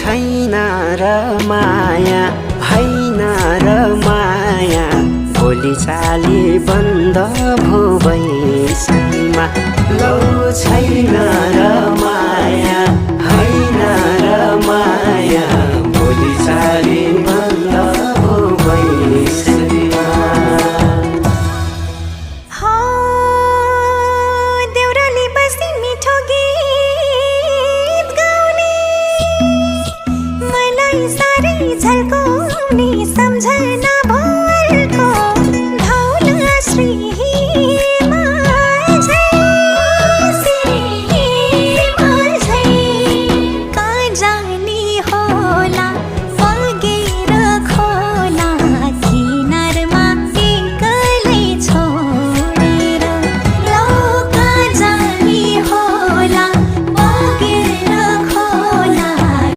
छैन र माया होइन र माया भोलि चाली बन्द भो बैसैमा लौ छैन र माया